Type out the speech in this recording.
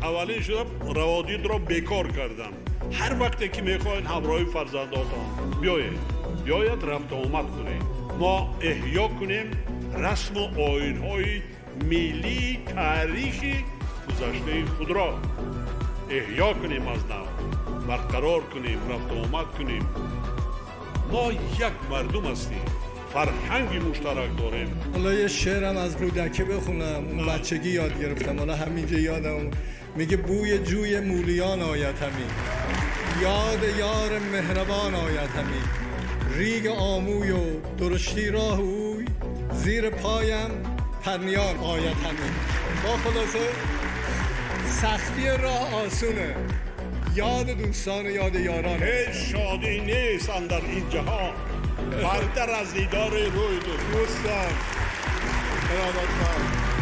Аввалин шуда раводидро бекор кардам. Ҳар вақте ки мехоҳед, ҳамроҳи фарзандотон биёед, биёед, рафту омад кунед. Мо эҳё кунем расму оинҳои миллии таърихи гузаштаи худро, эҳё кунем, аз нав барқарор кунем, рафту омад кунем. Мо як мардум ҳастем, фарҳанги муштарак дорем. Ҳоло یه شعرم از رودکی بخونم. اون بچگی یاد گرفتم، حالا همینجا یادم. میگه بوی جوی مولیان آید همی، یاد یار مهربان آید همی، ریگ آموی و درشتی راه اوی، زیر پایم پرنیان آید همی. با خلاصه سختی راه آسونه، یاد دوستان و یاد یاران. هیچ شادی نیست اندر این جهان برتر از دیدار روی دوست. دوستان، ارادتمند.